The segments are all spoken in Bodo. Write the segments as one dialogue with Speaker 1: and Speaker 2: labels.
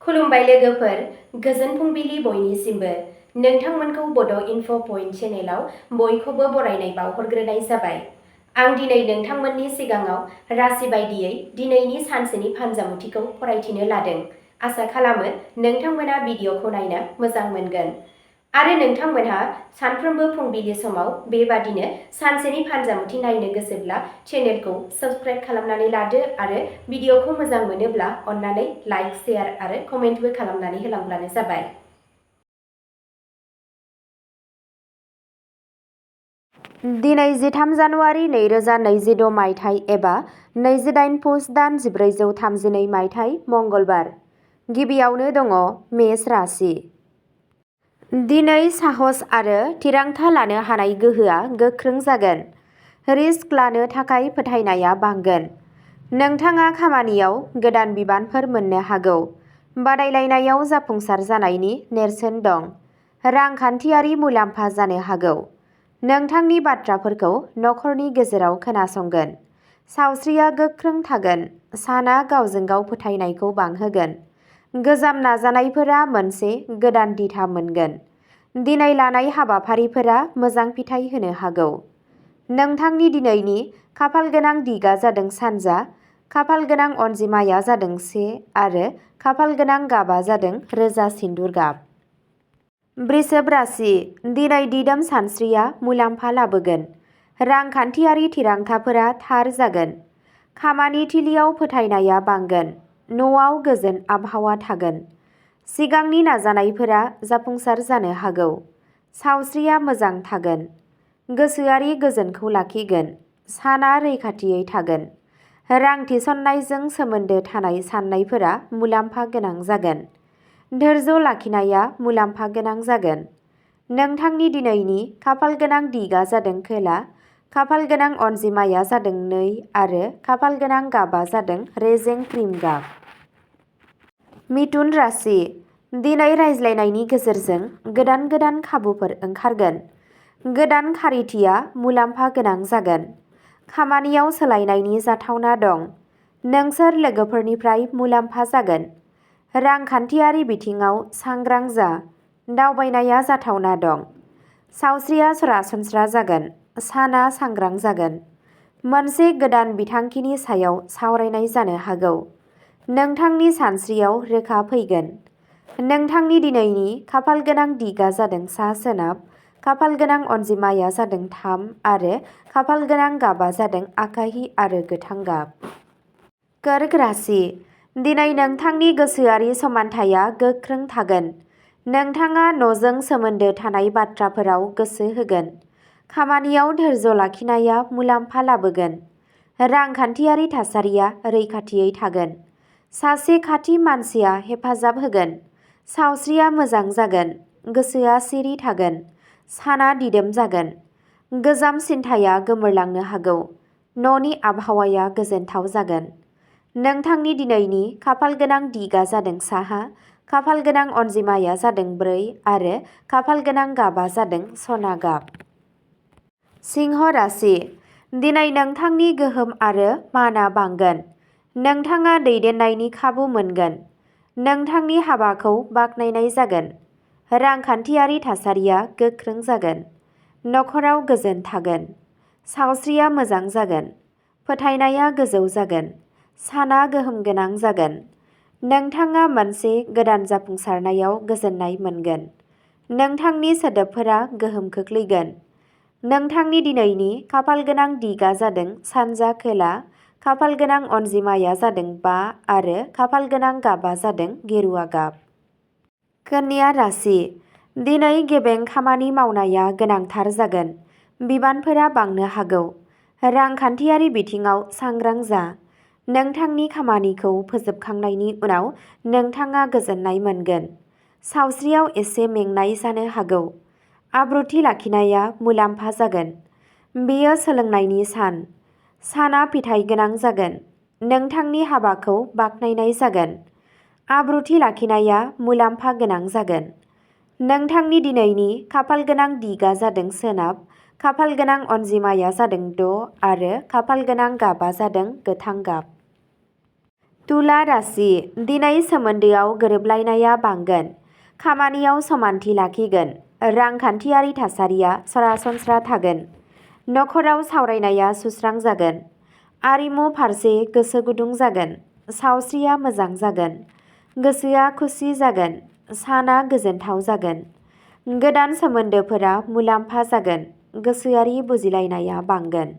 Speaker 1: खुलुमबाय लोगोफोर, गोजोन फुंबिलि बयनिसिमबो। नोंथांमोनखौ बड' इनफ' पइन्ट चेनेलाव बयखौबो बरायनाय बावहरग्रोनाय जाबाय। आं दिनै नोंथांमोननि सिगाङाव राशि बायदियै दिनैनि सानसेनि फानजामुथिखौ फरायथिनो लादों। आसा खालामो नोंथांमोना भिडिअखौ नायनो मोजां मोनगोन आरो नोंथांमोनहा सानफ्रोमबो फुंबिलि समाव बेबादिनो सानसेनि फानजामुथि नायनो गोसोब्ला चेनेलखौ साबस्क्राइब खालामनानै लादो आरो भिडिअखौ मोजां मोनोब्ला अन्नानै लाइक, शेयार आरो कमेन्टबो खालामनानै होलांब्लानो जाबाय। दिनै 13 जानुवारि 2026 मायथाइ एबा 28 पुस दान 1432 मायथाइ मंगलबार। गिबियावनो दङ मेष राशि। दिनै साहस आरो थिरांथा लानो हानाय गोहोआ गोख्रों जागोन। रिस्क लानो थाखाय फोथायनाया बांगोन। नोंथाङा खामानियाव गोदान बिबानफोर मोननो हागौ। बादायलायनायाव जाफुंसार जानायनि नेरसोन दं। रांखान्थियारि मुलाम्फा जानो हागौ। नोंथांनि बाथ्राफोरखौ नखरनि गेजेराव खोनासंगोन। सावस्रिया गोख्रों थागोन। साना गावजों गाव फोथायनायखौ बांहोगोन। गोजाम नाजानायफोरा मोनसे गोदान दिथा मोनगोन। दिनै लानाय हाबाफारिफोरा मोजां फिथाय होनो हागौ। नोंथांनि दिनैनि खाफालगोनां दिगा जादों सानजा, खाफालगोनां अनजिमाया जादों 1 आरो खाफालगोनां गाबा जादों रोजा सिन्दुर गाब। बृषभ राशि। दिनै दिदोम सानस्रिया मुलाम्फा लाबोगोन। रांखान्थियारि थिरांथाफोरा थार जागोन। खामानि थिलियाव फोथायनाया बांगोन। न'आव गोजोन आबहावा थागोन। सिगांनि नाजानायफोरा जाफुंसार जानो हागौ। सावस्रिया मोजां थागोन। गोसोआरि गोजोनखौ लाखिगोन। साना रैखाथियै थागोन। रां थिसननायजों सोमोन्दो थानाय साननायफोरा मुलाम्फा गोनां जागोन। धोर्ज लाखिनाया मुलाम्फा गोनां जागोन। नोंथांनि दिनैनि खाफालगोनां दिगा जादों खोला, खाफालगोनां अनजिमाया जादों 2 आरो खाफालगोनां गाबा जादों रेजें क्रिम गाब। मिथुन राशि। दिनै रायज्लायनायनि गेजेरजों गोदान खाबुफोर ओंखारगोन। गोदान खारिथिया मुलाम्फा गोनां जागोन। खामानियाव सोलायनायनि जाथावना दं। नोंसोर लोगोफोरनिफ्राय मुलाम्फा जागोन। रांखान्थियारि बिथिङाव सांग्रां जा। दावबायनाया जाथावना दं। सावस्रिया सरासनस्रा जागोन। साना सांग्रां जागोन। मोनसे गोदान बिथांखिनि सायाव सावरायनाय जानो हागौ। नोंथांनि सानस्रियाव रोखा फैगोन। नोंथांनि दिनैनि खाफालगोनां दिगा जादों सा-सोनाब, खाफालगोनां अनजिमाया जादों 3 आरो खाफालगोनां गाबा जादों आखाहि आरो गोथां गाब। कर्क राशि। दिनै नोंथांनि गोसोआरि समानथाया गोख्रों थागोन। नोंथाङा न'जों सोमोन्दो थानाय बाथ्राफोराव गोसो होगोन। खामानियाव धोर्ज लाखिनाया मुलाम्फा लाबोगोन। रांखान्थियारि थासारिया रैखाथियै थागोन। सासे खाथि मानसिया हेफाजाब होगोन। सावस्रिया मोजां जागोन। गोसोआ सिरि थागोन। साना दिदोम जागोन। गोजाम सिन्थाया गोमोरलांनो हागौ। न'नि आबहावाया गोजोनथाव जागोन। नोंथांनि दिनैनि खाफालगोनां दिगा जादों साहा, खाफालगोनां अनजिमाया जादों 4 आरो खाफालगोनां गाबा जादों सना गाब। सिंह राशि। दिनै नोंथांनि गोहोम आरो मानआ बांगोन। नोंथाङा दैदेननायनि खाबु मोनगोन। नोंथांनि हाबाखौ बाख्नायनाय जागोन। रांखान्थियारि थासारिया गोख्रों जागोन। नखराव गोजोन थागोन। सावस्रिया मोजां जागोन। फोथायनाया गोजौ जागोन। साना गोहोम गोनां जागोन। नोंथाङा मोनसे गोदान जाफुंसारनायाव गोजोननाय मोनगोन। नोंथांनि सोदोबफोरा गोहोम खोख्लैगोन। नोंथांनि दिनैनि खाफालगोनां दिगा जादों सानजा खोला, खाफालगोनां अनजिमाया जादों 5 आरो खाफालगोनां गाबा जादों गेरुवा गाब। कन्या राशि। दिनै गेबें खामानि मावनाया गोनांथार जागोन। बिबानफोरा बांनो हागौ। रांखान्थियारि बिथिङाव सांग्रां जा। नोंथांनि खामानिखौ फोजोबखांनायनि उनाव नोंथाङा गोजोननाय मोनगोन। सावस्रियाव एसे मेंनाय जानो हागौ। आब्रुथि लाखिनाया मुलाम्फा जागोन। बेयो सोलोंनायनि सान। साना फिथाइ गोनां जागोन। नोंथांनि हाबाखौ बाख्नायनाय जागोन। आब्रुथि लाखिनाया मुलाम्फा गोनां जागोन। नोंथांनि दिनैनि खाफालगोनां दिगा जादों सोनाब, खाफालगोनां अनजिमाया जादों 6 आरो खाफालगोनां गाबा जादों गोथां गाब। तुला राशि दिनै सोमोन्दोआव गोरोबलायनाया बांगोन। खामानियाव समानथि लाखिगोन। रांखान्थियारि थासारिया सरासनस्रा थागोन। नखराव सावरायनाया सुस्रांजागोन। आरिमु फारसे गोसो गुदुं जागोन। सावस्रिया मोजां जागोन। गोसोआ खुसि जागोन। साना गोजोनथाव जागोन। गोदान सोमोन्दोफोरा मुलाम्फा जागोन। गोसोआरि बुजिलायनाया बांगोन।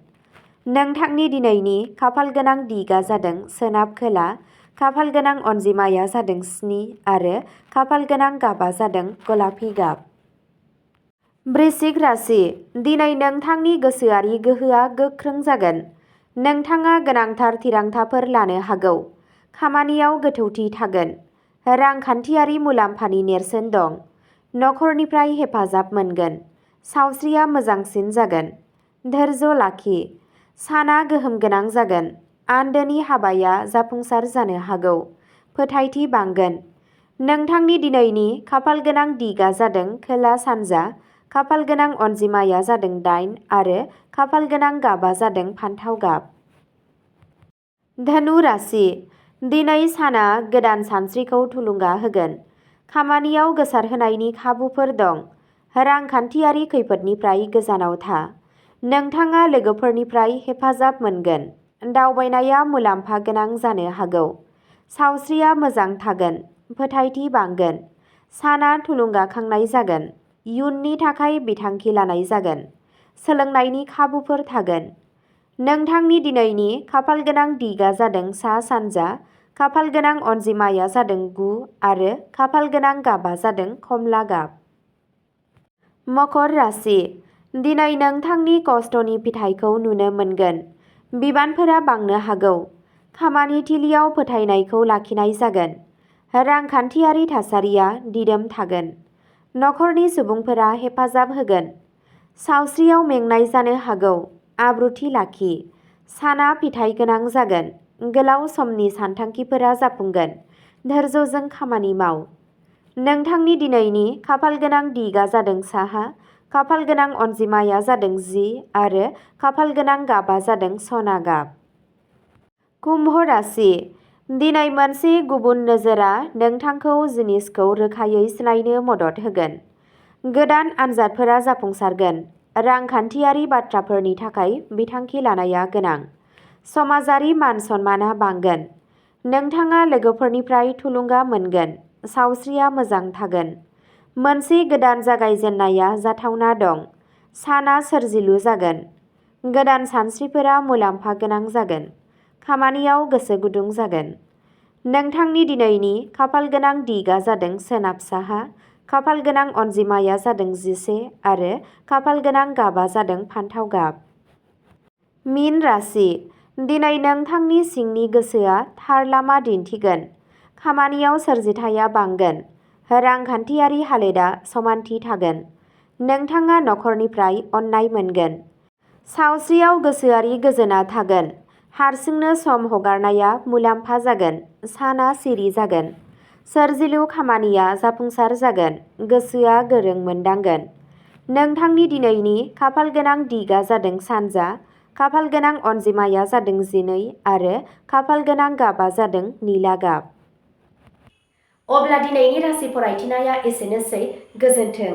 Speaker 1: नोंथांनि दिनैनि खाफालगोनां दिगा जादों सोनाब खोला, खाफालगोनां अनजिमाया जादों 7 आरो खाफालगोनां गाबा जादों गलापि गाब। वृश्चिक राशि दिनै नोंथांनि गोसोआरि गोहोआ गोख्रों जागोन। नोंथाङा गोनांथार थिरांथाफोर लानो हागौ। खामानियाव गोथौथि थागोन। रांखान्थियारि मुलाम्फानि नेरसोन दं। नखरनिफ्राय हेफाजाब मोनगोन। सावस्रिया मोजांसिन जागोन। धैर्य लाखि। साना गोहोम गोनां जागोन। आन्दोनि हाबाया जाफुंसार जानो हागौ। फोथायथि बांगोन। नोंथांनि दिनैनि खाफालगोनां दिगा जादों खोला सानजा, खाफालगोनां अनजिमाया जादों 8 आरो खाफालगोनां गाबा जादों फान्थाव गाब। धनु राशि दिनै साना गोदान सानस्रिखौ थुलुंगा होगोन। खामानियाव गोसारहोनायनि खाबुफोर दं। रांखान्थियारि खैफोदनिफ्राय गोजानाव था। नोंथाङा लोगोफोरनिफ्राय हेफाजाब मोनगोन। दावबायनाया मुलाम्फा गोनां जानो हागौ। सावस्रिया मोजां थागोन। फोथायथि बांगोन। साना थुलुंगाखांनाय जागोन। इयुननि थाखाय बिथांखि लानाय जागोन। सोलोंनायनि खाबुफोर थागोन। नोंथांनि दिनैनि खाफालगोनां दिगा जादों सा सानजा, खाफालगोनां अनजिमाया जादों 9 आरो खाफालगोनां गाबा जादों खमला गाब। मकर राशि दिनै नोंथांनि खस्थ'नि फिथाइखौ नुनो मोनगोन। बिबानफोरा बांनो हागौ। खामानि थिलियाव फोथायनायखौ लाखिनाय जागोन। रांखान्थियारि थासारिया दिदोम थागोन। नखरनि सुबुंफोरा हेफाजाब होगोन। सावस्रियाव मेंनाय जानो हागौ। आब्रुथि लाखि। साना फिथाइ गोनां जागोन। गोलाव समनि सानथांखिफोरा जाफुंगोन। धैर्यजों खामानि माव। नोंथांनि दिनैनि खाफालगोनां दिगा जादों साहा, खाफालगोनां अनजिमाया जादों 10 आरो खाफालगोनां गाबा जादों सना गाब। कुम्भ राशि दिनै मोनसे गुबुन नोजोरआ नोंथांखौ जिनिसखौ रोखायै सिनायनो मदद होगोन। गोदान आनजादफोरा जाफुंसारगोन। रांखान्थियारि बाथ्राफोरनि थाखाय बिथांखि लानाया गोनां। समाजारि मान सन्माना बांगोन। नोंथाङा लोगोफोरनिफ्राय थुलुंगा मोनगोन। सावस्रिया मोजां थागोन। मोनसे गोदान जागायजेननाया जाथावना दं। साना सोरजिलु जागोन। गोदान सानस्रिफोरा मुलाम्फा गोनां जागोन। खामानियाव गोसो गुदुं जागोन। नोंथांनि दिनैनि खाफालगोनां दिगा जादों सोनाब साहा, खाफालगोनां अनजिमाया जादों 11 आरो खाफालगोनां गाबा जादों फान्थाव गाब। मीन राशि दिनै नोंथांनि सिंनि गोसोआ थार लामा दिन्थिगोन। खामानियाव सोरजिथाया बांगोन। रांखान्थियारि हालोदा समानथि थागोन। नोंथाङा नखरनिफ्राय अननाय मोनगोन। सावस्रियाव गोसोआरि गोजोनआ थागोन। हारसिंनो सम हगारनाया मुलाम्फा जागोन। साना सिरि जागोन। सोरजिलु खामानिया जाफुंसार जागोन। गोसोआ गोरों मोनदांगोन। नोंथांनि दिनैनि खाफालगोनां दिगा जादों सानजा, खाफालगोनां अनजिमाया जादों 12 आरो खाफालगोनां गाबा जादों निला गाब।
Speaker 2: अब्ला दिनैनि राशि फरायथिनाया एसेनोसै। गोजोन्थों।